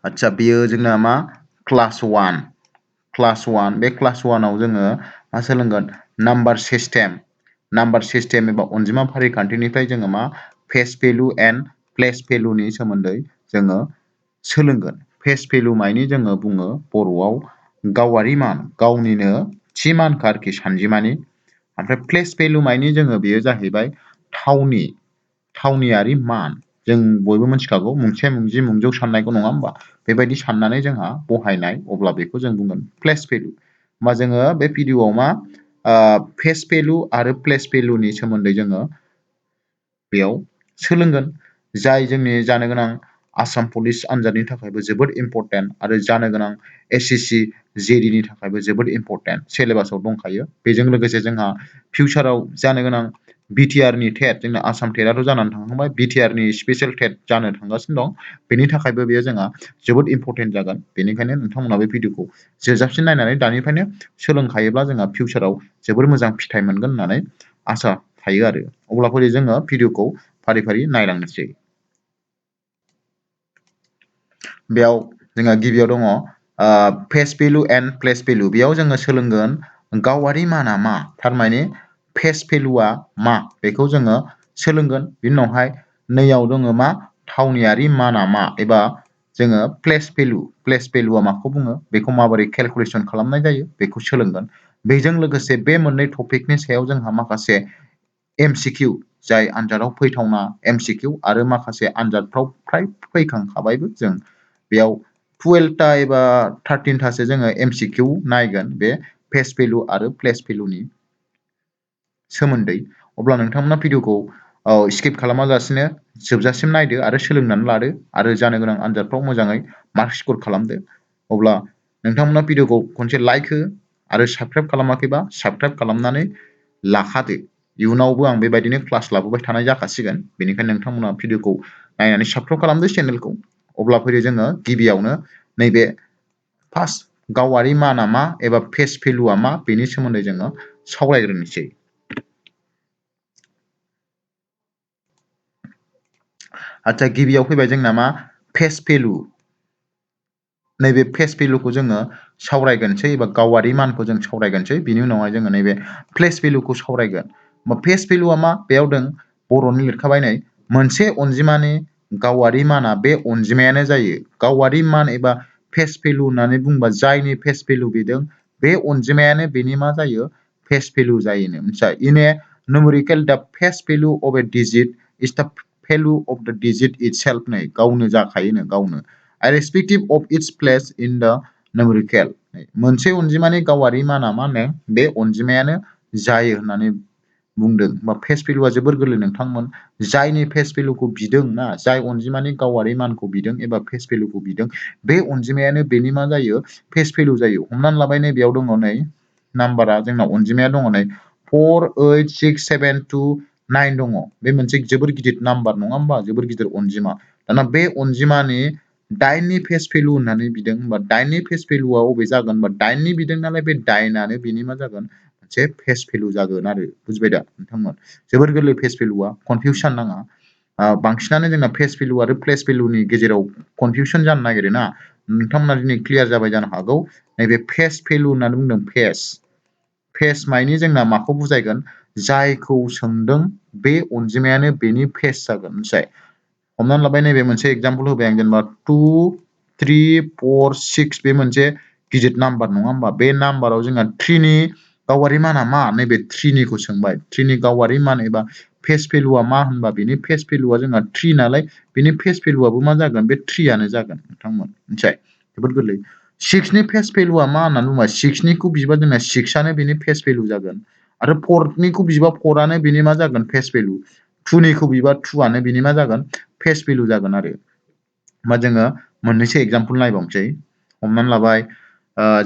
आच्छा बेयो जोंना मा क्लास 1 बे क्लास 1 आव जोङो मा सोलोंगोन नाम्बार सिस्टेम एबा अनजिमा फारिखान्थिनिफ्राय जोङो मा फेस भेलु एन्ड प्लेस भेलुनि सोमोन्दै जोङो सोलोंगोन। फेस भेलु मायनि जोङो बुङो बर'आव गावारि मान, गावनिनो थि मानखा आरोखि सानजिमानि। ओमफ्राय प्लेस भेलु मायनि जोङो बेयो जाहैबाय थावनियारि मान। जों बयबो मिथिखागौ मुंसे मुंजि मुंजौ साननायखौ नङा होमबा? बेबायदि साननानै जोंहा बहायनाय अब्ला बेखौ जों बुंगोन प्लेस भेलु। होमबा जोङो बे भिडिअ'आव मा फेस भेलु आरो प्लेस भेलुनि सोमोन्दै जोङो बेयाव सोलोंगोन। जाय जोंनि जानो गोनां आसाम पुलिस आनजादनि थाखायबो जोबोद इम्परटेन्ट आरो जानो गोनां SSC GD नि थाखायबो जोबोद इम्परटेन्ट सिलेबासाव दंखायो। बेजों लोगोसे जोंहा फिउचाराव जानो गोनां BTR नि टेट जोंना आसाम टेटआथ' जानानै थांखांबाय BTR नि स्पेसियेल टेट जानो थांगासिनो दं। बेनि थाखायबो बेयो जोंहा जोबोद इम्परटेन्ट जागोन। बेनिखायनो नोंथांमोना बे भिडिअ'खौ जोबजासिम नायनानै दानिफ्रायनो सोलोंखायोब्ला जोंहा फिउचाराव जोबोर मोजां फिथाइ मोनगोन होननानै आसा थायो आरो। अब्ला फैदो जोङो भिडिअ'खौ फारि फारि नायलांनोसै। बेयाव जोंहा गिबियाव दङ फेस भेलु एन्ड प्लेस भेलु। बेयाव जोङो सोलोंगोन गावारि माना मा, थारमाने फेस भेलुआ मा बेखौ जोङो सोलोंगोन। बिनि उनावहाय नैयाव दङ मा थावनियारि माना मा एबा जोङो प्लेस भेलुआ माखौ बुङो, बेखौ माबोरै केलकुलेसन खालामनाय जायो बेखौ सोलोंगोन। बेजों लोगोसे बे मोननै टपिकनि सायाव जोंहा माखासे MCQ जाय आनजादाव फैथावना MCQ आरो माखासे आनजादफ्राव फ्राय फैखांखाबायबो जों बेयाव 12टा एबा 13टासो जोङो MCQ नायगोन बे फेस भेलु आरो प्लेस भेलुनि सोमोन्दै। अब्ला नोंथांमोना भिडिअ'खौ स्किप खालामालासिनो जोबजासिम नायदो आरो सोलोंनानै लादो आरो जानो गोनां आनजादफ्राव मोजाङै मार्क स्कर खालामदो। अब्ला नोंथांमोना भिडिअ'खौ खनसे लाइक हो आरो साबस्क्राइब खालामाखैबा साबस्क्राइब खालामनानै लाखादो। इयुनावबो आं बेबायदिनो क्लास लाबोबाय थानाय जाखासिगोन। बेनिखायनो नोंथांमोना भिडिअ'खौ नायनानै साबस्क्राइब खालामदो चेनेलखौ। अब्ला फैदो जोङो गिबियावनो नैबे फार्स्ट गावारि माना मा एबा फेस भेलुआ मा बेनि सोमोन्दै जोङो सावरायग्रोनोसै। आच्छा गिबियाव फैबाय जोंना मा फेस भेलु। नैबे फेस भेलुखौ जोङो सावरायगोनसै एबा गावारि मानखौ जों सावरायगोनसै। बिनि उनावहाय जोङो नैबे प्लेस भेलुखौ सावरायगोन। फेस भेलुआ मा बेयाव दों बर'नि लिरखाबाय नै मोनसे अनजिमानि गावारि माना बे अनजिमायानो जायो। गावारि मान एबा फेस भेलु होननानै बुंबा जायनि फेस भेलु बिदों बे अनजिमायानो बेनि मा जायो फेस भेलु जायोनो। मिथिबाय? In a numerical the face value of a digit is the value of the digit itself. नै गावनो जाखायोनो गावनो। irrespective of its place in the numerical। मोनसे अनजिमानि गावारि माना मा होनो बे अनजिमायानो जायो होननानै बुंदों। बा फेस भेलुआ जोबोर गोरलै नोंथांमोन जायनि फेस भेलुखौ बिदों ना, जाय अनजिमानि गावारि मानखौ बिदों एबा फेस भेलुखौ बिदों बे अनजिमायानो बेनि मा जायो फेस भेलु जायो। हमनानै लाबाय नै बेयाव दङ नै नाम्बारा जोंना अनजिमाया दङ नै 48672 दङ। बे मोनसे जोबोर गिदिर नाम्बार नङा होमबा, जोबोर गिदिर अनजिमा। दाना बे अनजिमानि 8नि फेस भेलु होननानै बिदों होमबा 8नि फेस भेलुआ अबे जागोन होमबा 8नि बिदों नालाय बे 8आनो बेनि मा जागोन मोनसे फेस भेलु जागोन आरो। बुजिबाय दा नोंथांमोन? जोबोर गोरलै फेस भेलुआ, कनफिउसन नाङा। बांसिनानो जोंना फेस भेलु आरो प्लेस भेलुनि गेजेराव कनफिउसन जानो नागिरो ना। नोंथांमोना दिनै क्लियार जाबाय जानो हागौ। नैबे फेस भेलु होननानै बुंदों फेस मायनि जोंना माखौ बुजायगोन जायखौ सोंदों बे अनजिमायानो बेनि फेस जागोन। मिथिबाय? हमनानै लाबाय नैबे मोनसे एग्जाम्पल होबाय आं जेनेबा 2 3 4 6 बे मोनसे गिदिर नाम्बार नङा होमबा? बे नाम्बाराव जोंहा 3नि गावारि माना मा नैबे 3निखौ सोंबाय। 3नि गावारि मान एबा फेस भेलुआ मा होनबा बेनि फेस भेलुआ जोंहा 3 नालाय बेनि फेस भेलुआबो मा जागोन बे 3आनो जागोन नोंथांमोन। मिथिबाय? जोबोद गोरलै। 6नि फेस भेलुआ मा होननानै बुंबा 6निखौ बिबा जोंना 6आनो बेनि फेस भेलु जागोन आरो 4निखौ बिबा 4आनो बेनि मा जागोन फेस भेलु। 2निखौ बिबा 2आनो बेनि मा जागोन फेस भेलु जागोन आरो। होमबा जोङो मोननैसो एग्जाम्पल नायबावनोसै। हमनानै लाबाय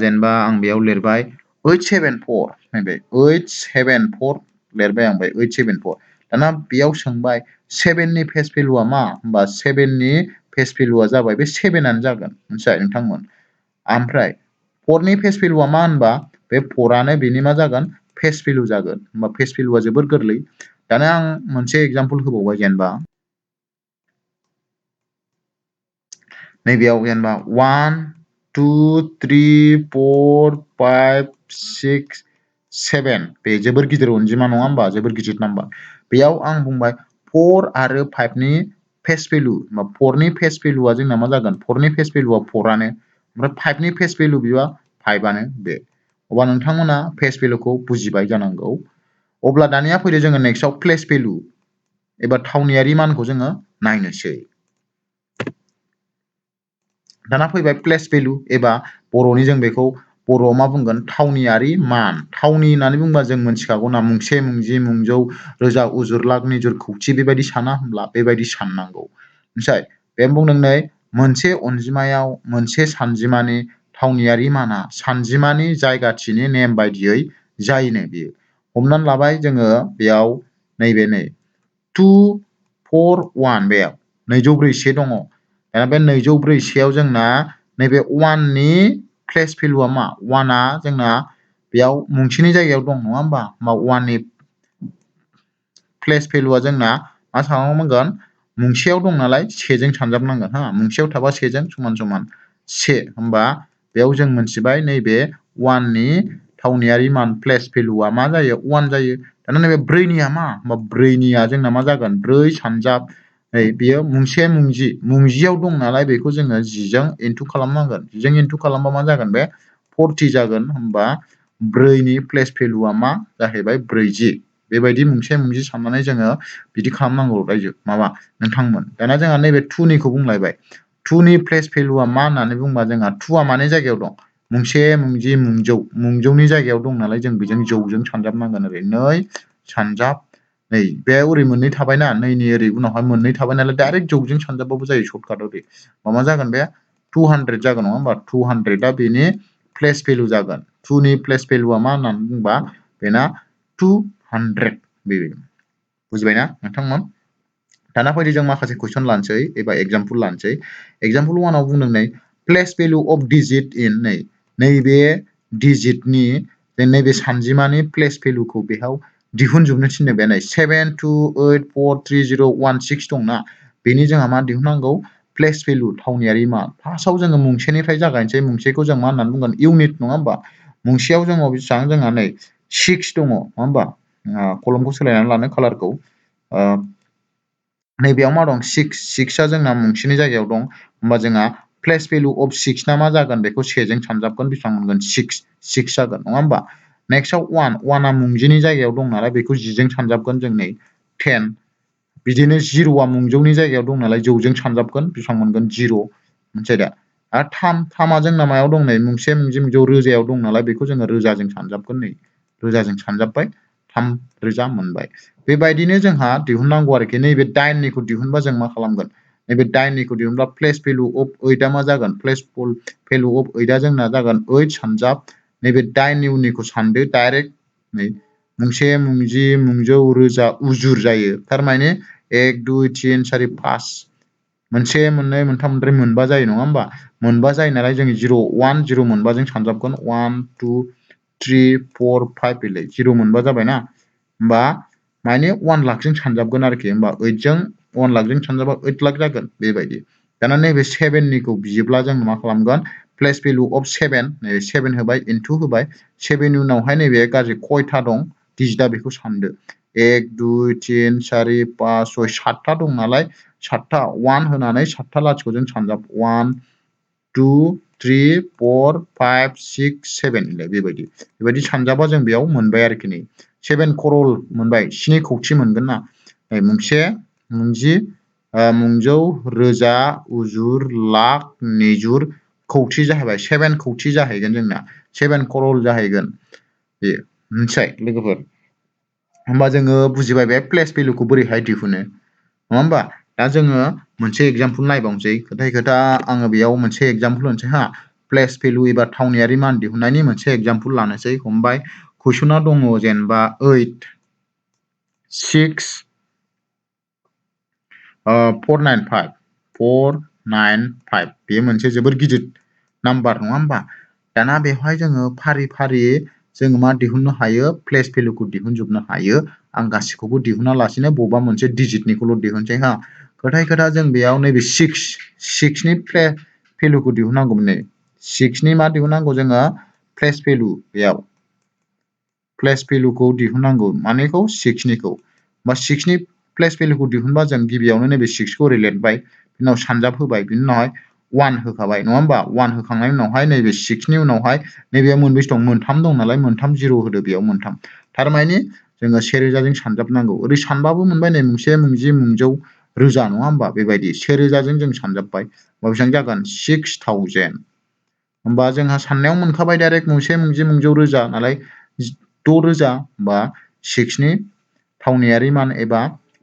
जेनेबा आं बेयाव लिरबाय 874 नैबे 874 लिरबाय आं बे 874। दाना बेयाव सोंबाय 7नि फेस भेलुआ मा होमबा 7नि फेस भेलुआ जाबाय बे 7आनो जागोन। मिथिबाय नोंथांमोन? ओमफ्राय 4नि फेस भेलुआ मा होनबा बे 4आनो बेनि मा जागोन फेस भेलु जागोन। होमबा फेस भेलुआ जोबोर गोरलै। दाना आं मोनसे एग्जाम्पल होबावबाय जेनेबा नैबेयाव जेनेबा 1 2 3 4 5 6 7 बे जोबोर गिदिर अनजिमा नङा होमबा जोबोर गिदिर नाम्बार बेयाव आं बुंबाय 4 आरो 5 नि फेस भेलु बा 4 नि फेस भेलुआ जोंना मा जागोन 4 नि फेस भेलुआ 4 आनो ओमफ्राय 5 नि फेस भेलु बिबा 5 आनो बे अब्ला नोंथांमोना फेस भेलुखौ बुजिबाय जानांगौ अब्ला दानिया फैदो जोङो नेक्स्टआव प्लेस भेलु एबा थावनियारि मानखौ जोङो नायनोसै दाना फैबाय प्लेस भेलु एबा बर'नि जों बेखौ बर'आव मा बुंगोन थावनियारि मान थावनि होननानै बुंबा जों मोनथिखागौ ना मुंसे मुंजि मुंजौ रोजा उजुर लाख निजुर खौथि बेबायदि साना होमब्ला बेबायदि साननांगौ मिथिबाय बे बुंदों नै मोनसे अनजिमायाव मोनसे सानजिमानि थावनियारि माना सानजिमानि जायगाथिनि नेम बायदियै जायोनो बियो हमनानै लाबाय जोङो बेयाव नैबे नै 2 4 1 बेयाव 241 दङ दाना बे 241 आव जोंना नैबे 1 नि प्लेस भेलुआ मा 1 आ जोंना बेयाव मुंसेनि जायगायाव दं नङा होमबा 1 नि प्लेस भेलुआ जोंना मा खालामनांगोन मुंसेयाव दं नालाय 1 जों सानजाबनांगोन हा मुंसेयाव थाबा 1 जों समान समान 1 होमबा बेयाव जों मोनथिबाय नैबे 1 नि थावनियारि मान प्लेस भेलुआ मा जायो 1 जायो दाना नैबे 4 निया मा होमबा 4 निया जोंना मा जागोन 4 सानजाब बेयो मुंसे मुंजि मुंजियाव दं नालाय बेखौ जोङो 10 जों इनटु खालामनांगोन 10 जों इनटु खालामबा मा जागोन बे 40 जागोन होमबा 4 नि प्लेस भेलुआ मा जाहैबाय 40 बेबायदि मुंसे मुंजि साननानै जोङो बिदि खालामनांगौ रायजो माबा नोंथांमोन दाना जोंहा नैबे 2 निखौ बुंलायबाय 2 नि प्लेस भेलुआ मा होननानै बुंबा जोंहा 2 आ माने जायगायाव दं मुंसे मुंजि मुंजौ मुंजौनि जायगायाव दं नालाय जों बेजों जौजों सानजाबनांगोन ओरै 2 सानजाब नै बे ओरै मोननै थाबायना 2 नि ओरै उनावहाय मोननै थाबाय नालाय डाइरेक्ट जौजों सानजाबबाबो जायो सर्टकाट ओरै मा जागोन बे 200 जागोन नङा होमबा 200 दा बेनि प्लेस भेलु जागोन 2 नि प्लेस भेलुआ मा होननानै बुंबा बेना 200 बेबायदि बुजिबायना नोंथांमोन दाना फैदो जों माखासे कुइसन लानोसै एबा एग्जाम्पल लानोसै एग्जाम्पल 1 आव बुंदों नै place value of digit in नैबे डिजिटनि नैबे सानजिमानि प्लेस भेलुखौ बेयाव दिहुनजोबनो थिनदों बे नै 728430116 दंना बेनि जोंहा मा दिहुननांगौ प्लेस भेलु थावनियारि मा फार्स्टआव जोङो मुंसेनिफ्राय जागायनोसै मुंसेखौ जों मा होननानै बुंगोन इउनिट नङा होमबा मुंसेयाव जोङो बेसेबां जोंहा नै 6 दङ नङा होमबा कलमखौ सोलायनानै लानो कालारखौ नैबेयाव मा दं 6 आ जोंना मुंसेनि जायगायाव दं होमबा जोंहा प्लेस भेलु अफ 6 ना मा जागोन बेखौ 1 जों सानजाबगोन बेसेबां मोनगोन 6 जागोन नङा होमबा नेक्स्टआव 1 आ मुंजिनि जायगायाव दं नालाय बेखौ 10 जों सानजाबगोन जों नै 10 बिदिनो 0 आ मुंजौनि जायगायाव दं नालाय जौजों सानजाबगोन बेसेबां मोनगोन 0 मोनथिबाय दा आरो 3 आ जोंना मायाव दं नै मुंसे मुंजि मुंजौ रोजायाव दं नालाय बेखौ जोङो रोजाजों सानजाबगोन नै रोजाजों सानजाबबाय 3 रोजा मोनबाय बेबायदिनो जोंहा दिहुननांगौ आरोखि नैबे 8 निखौ दिहुनबा जों मा खालामगोन नैबे 8 निखौ दिहुनब्ला प्लेस भेलु अफ 8 आ मा जागोन प्लेस भेलु अफ 8 आ जोंना जागोन 8 सानजाब नैबे 8 नि उननिखौ सानदो डाइरेक्ट नै मुंसे मुंजि मुंजौ रोजा उजुर जायो थारमाने 1 2 3 4 5 मोनसे मोननै मोनथाम मोनब्रै मोनबा जायो नङा होमबा मोनबा जायो नालाय जों 0 1 0 मोनबा जों सानजाबगोन 1 2 3 4 5 बेलाय 0 मोनबा जाबायना होमबा माने 1 लाखजों सानजाबगोन आरोखि होमबा 8 जों 1 लाखजों सानजाबा 8 लाख जागोन बेबायदि दाना नैबे 7 निखौ बियोब्ला जों मा खालामगोन प्लेस भेलु अफ 7 नैबे 7 होबाय इनटु होबाय 7 नि उनावहाय नैबे गाज्रि खयथा दं डिजिटआ बेखौ सानदो 1 2 3 4 5 6 7था दं नालाय 7था 1 होनानै 7था लाथिख'जों सानजाब 1 2 3 4 5 6 7 बेबायदि सानजाबा जों बेयाव मोनबाय आरोखि नै 7 करल मोनबाय 7 खौथि मोनगोन ना मुंसे मुंजि मुंजौ रोजा उजुर लाख निजुर खौथि जाहैबाय 7 खौथि जाहैगोन जोंना 7 करल जाहैगोन बे मिथिबाय लोगोफोर होमबा जोङो बुजिबाय बे प्लेस भेलुखौ बोरैहाय दिहुनो नङा होमबा दा जोङो मोनसे एग्जाम्पल नायबावनोसै खोथा आङो बेयाव मोनसे एग्जाम्पल होनोसै हा प्लेस भेलु एबा थावनियारि मान दिहुननायनि मोनसे एग्जाम्पल लानोसै हमबाय कुइसना दङ जेनेबा 8 6 495 बेयो मोनसे जोबोर गिदिर नाम्बार नङा होमबा दाना बेवहाय जोङो फारि फारि जोङो मा दिहुननो हायो प्लेस भेलुखौ दिहुनजोबनो हायो आं गासिखौबो दिहुना लासिनो बबेबा मोनसे डिजिटनिखौल' दिहुनसै हा खोथा जों बेयाव नैबे 6 नि भेलुखौ दिहुननांगौमोन नै 6 नि मा दिहुननांगौ जोङो प्लेस भेलु बेयाव प्लेस भेलुखौ दिहुननांगौ मानेखौ 6 निखौ बा 6 नि प्लेस भेलुखौ दिहुनबा जों गिबियावनो नैबे 6 खौ ओरै लिरबाय बिनि उनाव सानजाब होबाय बिनि उनावहाय 1 होखाबाय नङा होमबा 1 होखांनायनि उनावहाय नैबे 6 नि उनावहाय नैबेयाव मोनबेसे दं मोनथाम दं नालाय मोनथाम 0 होदो बेयाव मोनथाम थारमाने जोङो 1000 जों सानजाबनांगौ ओरै सानबाबो मोनबाय नै मुंसे मुंजि मुंजौ रोजा नङा होमबा बेबायदि 1000 जों सानजाबबाय होमबा बेसेबां जागोन 6000 होमबा जोंहा साननायाव मोनखाबाय डाइरेक्ट मुंसे मुंजि मुंजौ रोजा नालाय 6000 बा 6 नि थावनायारि मान एबा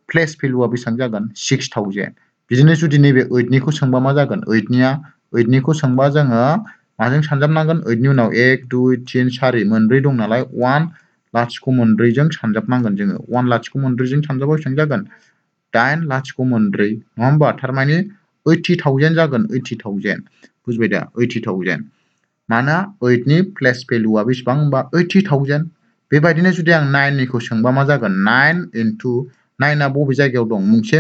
प्लेस भेलुआ बेसेबां जागोन 6000 बिदिनो जुदि नैबे 8 निखौ सोंबा मा जागोन 8 निखौ सोंबा जोङो माजों सानजाबनांगोन 8 नि उनाव 1 2 3 4 मोनब्रै दं नालाय 1 लाथिख' मोनब्रैजों सानजाबनांगोन जोङो 1 लाथिख' मोनब्रैजों सानजाबा बेसेबां जागोन 8 लाथिख' मोनब्रै नङा होमबा थारमाने 80000 जागोन 80000 बुजिबाय दा 80000 माना 8 नि प्लेस भेलुआ बेसेबां होमबा 80000 बेबायदिनो जुदि आं 9 निखौ सोंबा मा जागोन 9 into 9 आ बबे जायगायाव दं मुंसे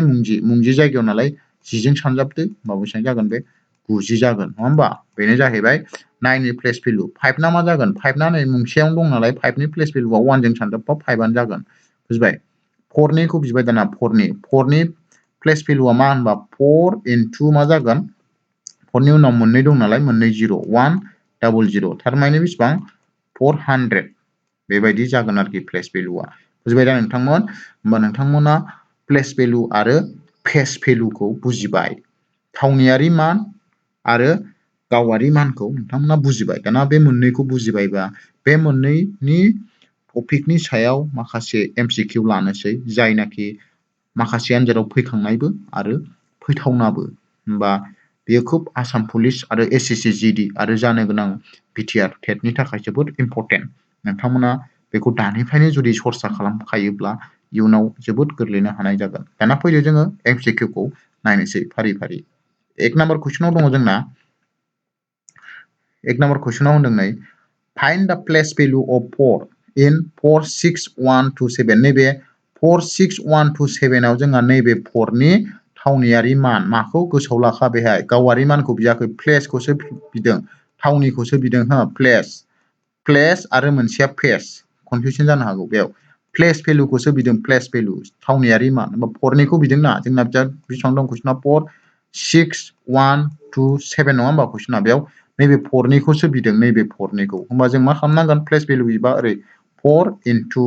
मुंजि जायगायाव नालाय 10 जों सानजाबदो होमबा बेसेबां जागोन बे 90 जागोन नङा होमबा बेनो जाहैबाय 9 नि प्लेस भेलु 5 ना मा जागोन 5 ना नै मुंसेयावनो दं नालाय 5 नि प्लेस भेलुआ 1 जों सानजाबबा 5 आनो जागोन बुजिबाय 4 निखौ बिबाय दाना 4 नि प्लेस भेलुआ मा होनबा 4 into मा जागोन 4 नि उनाव मोननै दं नालाय मोननै 0 100 थारमाने बेसेबां 400 बेबायदि जागोन आरोखि प्लेस भेलुआ बुजिबाय दा नोंथांमोन होमबा नोंथांमोना प्लेस भेलु आरो फेस भेलुखौ बुजिबाय थावनायारि मान आरो गावारि मानखौ नोंथांमोना बुजिबाय दाना बे मोननैखौ बुजिबायबा बे मोननैनि टपिकनि सायाव माखासे एमसिकिउ लानोसै जायनाखि माखासे आनजादाव फैखांनायबो आरो फैथावनाबो होमबा बेयो खुब आसाम पुलिस आरो एसएससि जीडी आरो जानो गोनां बिटिआर टेटनि थाखाय जोबोद इम्परटेन्ट नोंथांमोना बेखौ दानिफ्रायनो जुदि सरसा खालामखायोब्ला इयुनाव जोबोद गोरलैनो हानाय जागोन दाना फैदो जोङो एमसिकिउखौ नायनोसै फारि फारि एक नाम्बार कुइसनाव दङ जोंना एक नाम्बार कुइसनाव होनदों नै फाइन्ड द प्लेस भेलु अफ 4 in 46127 नैबे 46127 आव जोंहा नैबे 4 नि थावनायारि मान माखौ गोसोआव लाखा बेहाय गावारि मानखौ बियाखै प्लेसखौसो बिदों थावनिखौसो बिदों हो प्लेस आरो मोनसेया फेस कनफिउजन जानो हागौ बेयाव प्लेस भेलुखौसो बिदों प्लेस भेलु थावनायारि मान होमबा 4 निखौ बिदोंना जोंना बेसेबां दं कुइसना 46127 नङा होमबा कुइसना बेयाव नैबे 4 निखौसो बिदों नैबे 4 निखौ होमबा जों मा खालामनांगोन प्लेस भेलु बिबा ओरै 4 into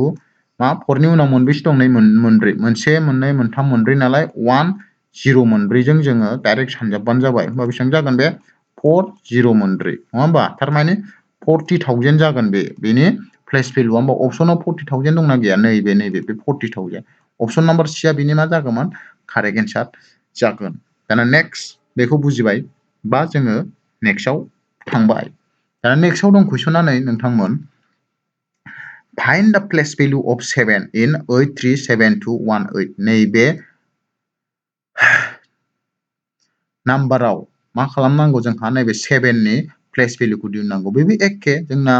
मा 4 नि उनाव मोनबेसे दं नै मोनब्रै मोनसे मोननै मोनथाम मोनब्रै नालाय 1 0 मोनब्रैजों जोङो डाइरेक्ट सानजाबबानो जाबाय होमबा बेसेबां जागोन बे 40 मोनब्रै नङा होमबा थारमाने 40000 जागोन बेनि प्लेस भेलुआ होमबा अपसनाव 40000 दंना गैया नैबे बे 40000 अपसन नाम्बार सिया बेनि मा जागौमोन कारेक्ट एन्सार जागोन दाना नेक्स्ट बेखौ बुजिबाय बा जोङो नेक्स्टआव थांबाय दाना नेक्स्टआव दं कुइसना नै नोंथांमोन फाइन्ड द प्लेस भेलु अफ 7 in 837218 नैबे नाम्बाराव मा खालामनांगौ जोंहा नैबे 7 नि प्लेस भेलुखौ दिहुननांगौ बेबो एखे जोंना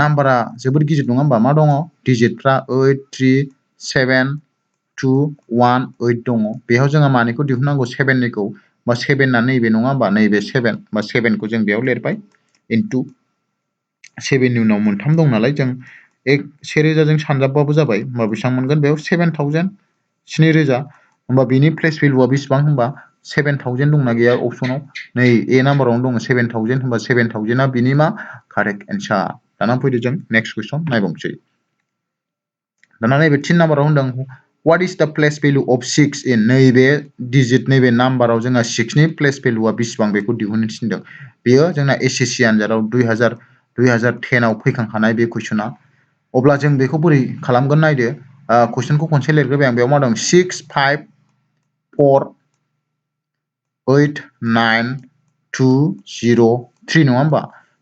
नाम्बारा जोबोद गिदिर नङा होमबा मा दङ डिजिटफ्रा 837218 दङ बेयाव जोङो मानिखौ दिहुननांगौ 7 निखौ बा 7 ना नैबे नङा होमबा नैबे 7 बा 7 खौ जों बेयाव लिरबाय इनटु 7 नि उनाव मोनथाम दं नालाय जों 1000 जों सानजाबबाबो जाबाय होमबा बेसेबां मोनगोन बेयाव 7000 7000 होमबा बिनि प्लेस भेलुआ बेसेबां होमबा 7000 दंना गैया अपसनाव नै ए नाम्बारावनो दङ 7000 होमबा 7000 आ बिनि मा कारेक्ट एन्सार दाना फैदो जों नेक्स्ट कुइसन नायबावनोसै दाना नैबे 3 नाम्बाराव होनदों व्हाट इज द प्लेस भेलु अफ 6 in नैबे डिजिट नैबे नाम्बाराव जोंहा 6 नि प्लेस भेलुआ बेसेबां बेखौ दिहुननो थिनदों बेयो जोंना एसएससि आनजादाव 2010 आव फैखांखानाय बे कुइसना अब्ला जों बेखौ बोरै खालामगोन नायदो कुइसनखौ खनसे लिरग्रोबाय आं बेयाव मा दं 6 5 4 8 9 2 0 3 नङा होमबा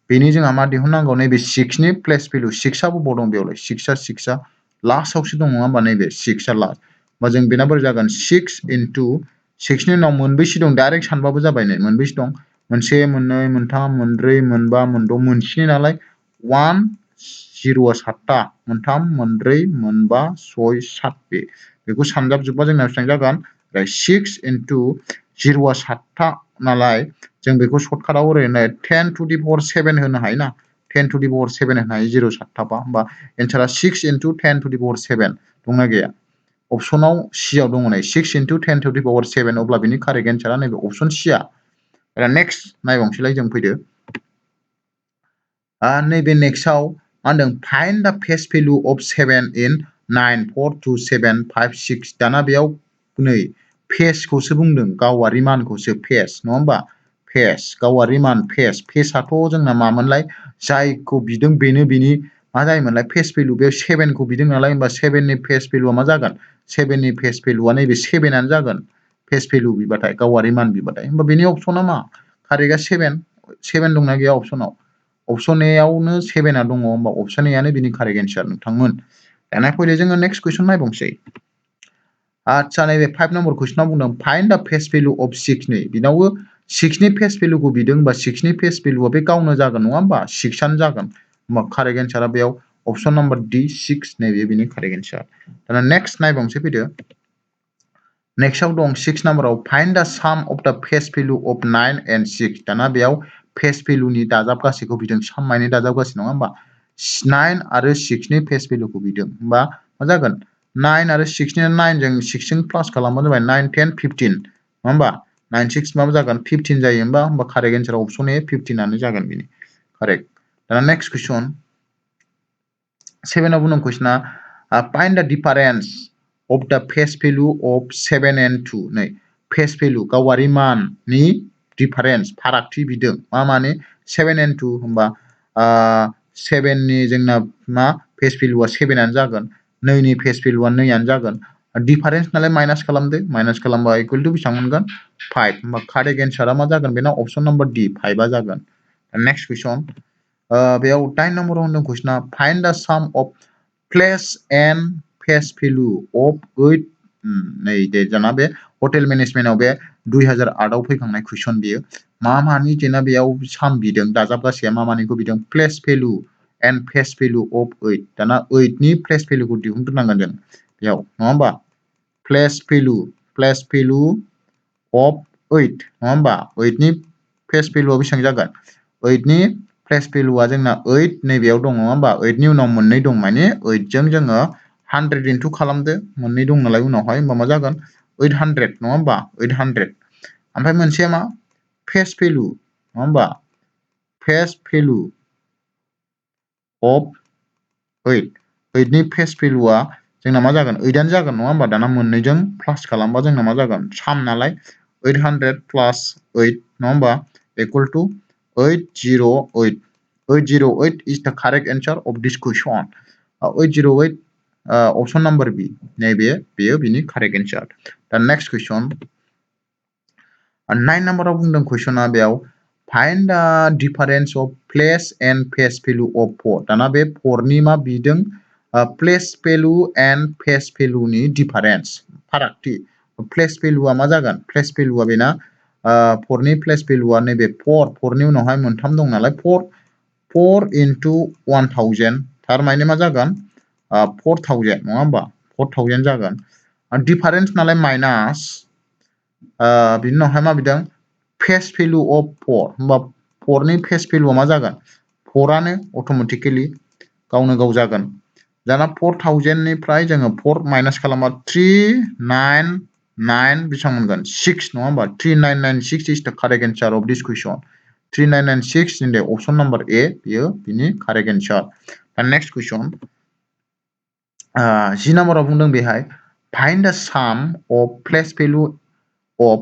बेनि जोंहा मा दिहुननांगौ नैबे 6 नि प्लेस भेलु 6 आ बबाव दं बेयावलाय 6 आ लास्टआवसो दं नङा होमबा नैबे 6 आ लास्ट होमबा जों बेना बोरै जागोन 6 into 6 नि उनाव मोनबेसे दं डाइरेक्ट सानबाबो जाबाय नै मोनबेसे दं मोनसे मोननै मोनथाम मोनब्रै मोनबा मोनद' मोनस्नि नालाय 1 0 आ 7था मोनथाम मोनब्रै मोनबा 6 7 बेखौ सानजाबजोबबा जोंना बेसेबां जागोन 6 into 0 आ 7था नालाय जों बेखौ सर्टकाटाव ओरैनो 10 to the power 7 होनो हायो ना 10 to the power 7 होनो हायो 0 7 थाबा होमबा एन्सारा 6 into 10 to the power 7 दंना गैया अपसनाव C आव दङ नै 6 into 10 to the power 7 अब्ला बिनि कारेक्ट एन्सारा नैबे अपसन C आ नेक्स्ट नायबावनोसैलाय जों फैदो नैबे नेक्स्टआव मा होनदों फाइन्ड द फेस भेलु अफ 7 in 9 4 2 7 5 6 दाना बेयाव नै फेसखौसो बुंदों गावारि मानखौसो फेस नङा होमबा फेस गावारि मान फेसआथ' जोंना मामोनलाय जायखौ बिदों बेनो बिनि मा जायोमोनलाय फेस भेलु बे 7 खौ बिदों नालाय होमबा 7 नि फेस भेलुआ मा जागोन 7 नि फेस भेलुआ नैबे 7 आनो जागोन फेस भेलु बिबाथाय गावारि मान बिबाथाय होमबा बेनि अपसना मा कारेक्टआ 7 दंना गैया अपसनाव अपसन ए आवनो 7 आ दङ होमबा अपसन ए आनो बिनि कारेक्ट एन्सार नोंथांमोन दाना फैदो जोङो नेक्स्ट कुइसन नायबावनोसै आच्छा नैबे 5 नम्बर कुइसनाव बुंदों फाइन्ड द फेस भेलु अफ 6 नै बिनावबो 6 नि फेस भेलुखौ बिदों होमबा 6 नि फेस भेलुआ बे गावनो जागोन नङा होमबा 6 आनो जागोन होमबा कारेक्ट एन्सारा बेयाव अपसन नम्बर D 6 नैबे बिनि कारेक्ट एन्सार दाना नेक्स्ट नायबावनोसै फैदो नेक्स्टआव दं 6 नाम्बाराव फाइन्ड द साम अफ द फेस भेलु अफ 9 and 6 दाना बेयाव फेस भेलुनि दाजाब गासैखौ बिदों साम माने दाजाब गासै नङा होमबा 9 आरो 6 नि फेस भेलुखौ बिदों होमबा मा जागोन 9 आरो 6 नि 9 जों 6 जों प्लास खालामबानो जाबाय 9 10 15 नङा होमबा 9 6 मा जागोन 15 जायो होमबा कारेक्ट एन्सार अपसन ए 15 आनो जागोन बिनि कारेक्ट दाना नेक्स्ट कुइसन 7 आव बुंदों कुइसना फाइन्ड द डिफारेन्स अफ द फेस भेलु अफ 7 and 2 नै फेस भेलु गावारि माननि डिफारेन्स फारागथि बिदों मा माने 7 and 2 होमबा 7 नि जोंना मा फेस भेलुआ 7 आनो जागोन 2 नि फेस भेलुआ 2 आनो जागोन डिफारेन्स नालाय माइनास खालामदो माइनास खालामबा इकुवेल टु बेसेबां मोनगोन 5 होमबा कारेक्ट एन्सारा मा जागोन बेना अपसन नम्बर D 5 आ जागोन नेक्स्ट कुइसन बेयाव 9 नम्बराव होनदों कुइसना find the sum of place and face value of 8 नै दे दाना बे हटेल मेनेजमेन्टआव बे 2008 आव फैखांनाय कुइसन बियो मा मानि जेना बेयाव साम बिदों दाजाब गासैया मा मानिखौ बिदों place value and face value of 8 दाना 8 नि प्लेस भेलुखौ दिहुनग्रोनांगोन जों बेयाव नङा होमबा प्लेस भेलु अफ 8 नङा होमबा 8 नि फेस भेलुआ बेसेबां जागोन 8 नि फेस भेलुआ जोंना 8 नैबेयाव दं नङा होमबा 8 नि उनाव मोननै दं माने 8 जों जोङो 100 इन्टु खालामदो मोननै दं नालाय उनावहाय होमबा मा जागोन 800 नङा होमबा 800 ओमफ्राय मोनसेया मा फेस भेलु नङा होमबा फेस भेलु अफ 8 नि फेस भेलुआ जोंना मा जागोन 8 आनो जागोन नङा होमबा दाना मोननैजों प्लास खालामबा जोंना मा जागोन साम नालाय 800 प्लास 8 नङा होमबा equal two 808 808 is the correct answer of this question 808 option number B नैबे बेयो बिनि correct answer दा next question 9 नम्बराव बुंदों कुइसना बेयाव find the difference of place and face value of 4 दाना बे 4 नि मा बिदों प्लेस भेलु एन्ड फेस भेलुनि डिफारेन्स फारागथि प्लेस भेलुआ मा जागोन प्लेस भेलुआ बेना 4 नि प्लेस भेलुआ नैबे 4 नि उनावहाय मोनथाम दं नालाय 4 into 1000 थारमाने मा जागोन 4000 नङा होमबा 4000 जागोन डिफारेन्स नालाय माइनास बिनि उनावहाय मा बिदों फेस भेलु अफ 4 होमबा 4 नि फेस भेलुआ मा जागोन 4 आनो अट'मेटिकेलि गावनो गाव जागोन दाना 4000 निफ्राय जोङो 4 माइनास खालामबा 399 बेसेबां मोनगोन 6 नङा होमबा 3996 is the correct answer of this question 3996 in the option number A बियो बिनि correct answer दा next question 10 नम्बराव बुंदों बेहाय find the sum of place value of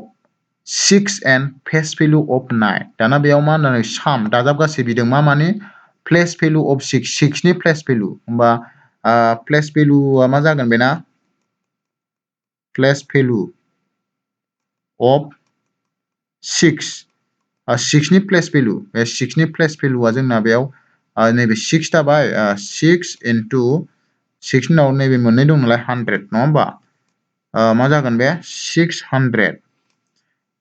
6 and face value of 9 दाना बेयाव मा होनदों साम दाजाब गासै बिदों मा माने प्लेस भेलु अफ 6 नि प्लेस भेलु होमबा प्लेस भेलुआ मा जागोन बेना प्लेस भेलु अफ 6 नि प्लेस भेलु बे 6 नि प्लेस भेलुआ जोंना बेयाव नैबे 6 जाबाय 6 into 6 नि उनाव नैबे मोननै दं नालाय 100 नङा होमबा मा जागोन बे 600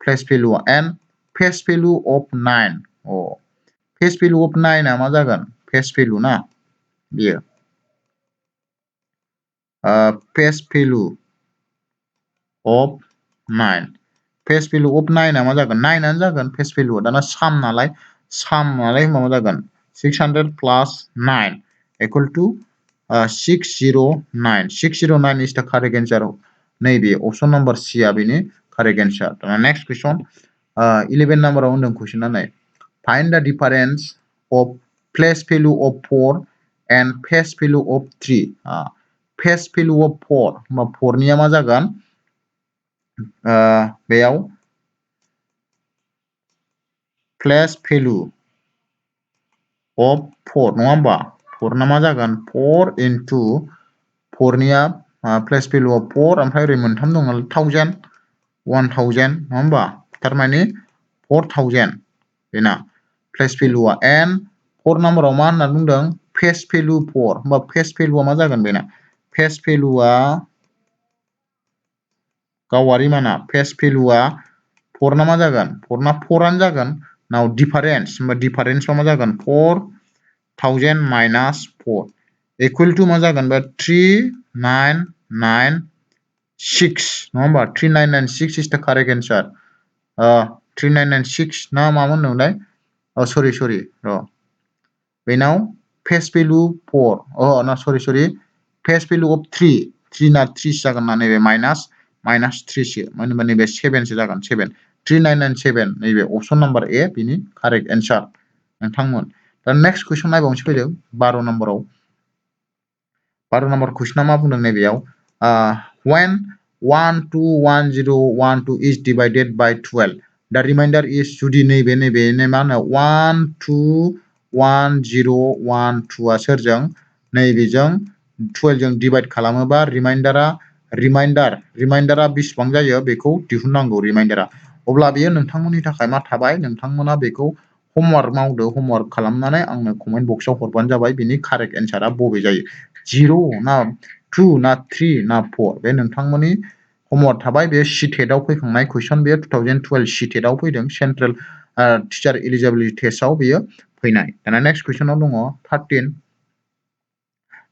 place value and face value of 9 face value of 9 आ मा जागोन फेस भेलु ना बियो face value of 9 face value of 9 आ मा जागोन 9 आनो जागोन फेस भेलुआ दाना साम नालाय मा जागोन 600 plus 9 equal to 609 609 is the correct answer नैबे ऑप्शन नंबर सी आ बेनि करेक्ट आंसर दाना नेक्स्ट क्वेश्चन 11 नम्बराव होनदों क्वेश्चना नाय find the difference of place value of 4 and face value of 3 face value of 4 होमबा 4 निया मा जागोन बेयाव place value of 4 नङा होमबा 4 ना मा जागोन 4 into 4 निया place value of 4 ओमफ्राय ओरै मोनथाम दं नालाय 1000 1000 नङा होमबा थारमाने 4000 बेना place value आ and 4 नम्बराव मा होनना बुंदों face value 4 होमबा face value आ मा जागोन बेना face value आ गावारि माना face value आ 4 ना मा जागोन 4 ना 4 आनो जागोन नाउ डिफरेंस होमबा डिफरेंस मा जागोन 4000 minus 4 equal to मा जागोन बा 3996 नङा होमबा 3996 is the correct answer 3996 ना मामोन होनदोंलाय सरि र बेनाव फेस भेलु 4 ना सरि फेस भेलु अफ 3 ना 3 जागोन ना नैबे माइनास 3 सो माने नैबे 7 सो जागोन 7 3997 नैबे ऑप्शन नंबर ए बिनि करेक्ट आंसर नोंथांमोन दा नेक्स्ट क्वेश्चन नायबावनोसै फैदों 12 नम्बराव 12 नम्बर क्वेश्चना मा बुंदों नैबेयाव when 121012 is divided by 12 the remainder is जुदि नैबे मा होनो 121012 आ सोरजों नैबेजों 12 जों डिवाइड खालामोबा रिमाइन्डारा बेसेबां जायो बेखौ दिहुननांगौ रिमाइन्डारा अब्ला बेयो नोंथांमोननि थाखाय मा थाबाय नोंथांमोना बेखौ होमवर्क मावदो होमवर्क खालामनानै आंनो कमेन्ट बक्सआव हरबानो जाबाय बिनि कारेक्ट एन्सारा बबे जायो 0 ना 2 ना 3 ना 4 बे नोंथांमोननि होमवर्क थाबाय बे सीटेटआव फैखांनाय क्वेश्चन बे 2012 सीटेटआव फैदों सेन्ट्रेल टीचार एलिजिबिलिटि टेस्टआव बेयो फैनाय दाना नेक्स्ट क्वेश्चनाव दङ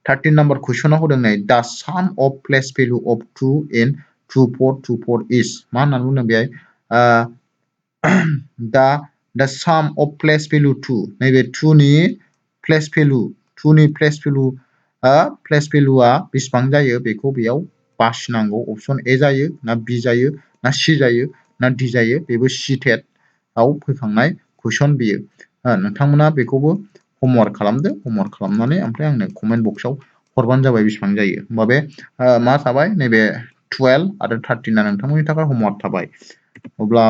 13 नम्बर क्वेश्चनाव होदों नै द sum of place value of 2 इन 2424 इज मा होननानै बुंदों बेहाय द साम अफ प्लेस भेलु 2 नैबे 2 नि प्लेस भेलुआ बेसेबां जायो बेखौ बेयाव बासिनांगौ ऑप्शन ए जायो ना बी जायो ना सी जायो ना डी जायो बेबो सीटेट आव फैखांनाय क्वेश्चन बियो नोंथांमोना बेखौबो होमवर्क खालामदो होमवर्क खालामनानै ओमफ्राय आंनो कमेन्ट बक्सआव हरबानो जाबाय बेसेबां जायो होमबा बे मा थाबाय नैबे 12 आरो 13 आ नोंथांमोननि थाखाय होमवर्क थाबाय अब्ला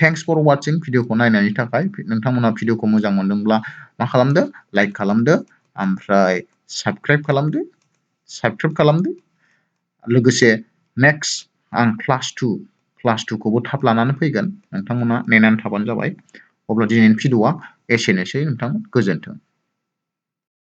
थैंक्स फॉर वाचिंग भिडियोखौ नायनायनि थाखाय नोंथांमोना भिडियोखौ मोजां मोनदोंब्ला मा खालामदो लाइक खालामदो ओमफ्राय साबस्क्राइब खालामदो लोगोसे नेक्स्ट आं क्लास 2 खौबो थाब लानानै फैगोन नोंथांमोना नेनानै थाबानो जाबाय अब्ला दिनैनि भिडियोआ एसेनोसै नोंथां गोजोन्थों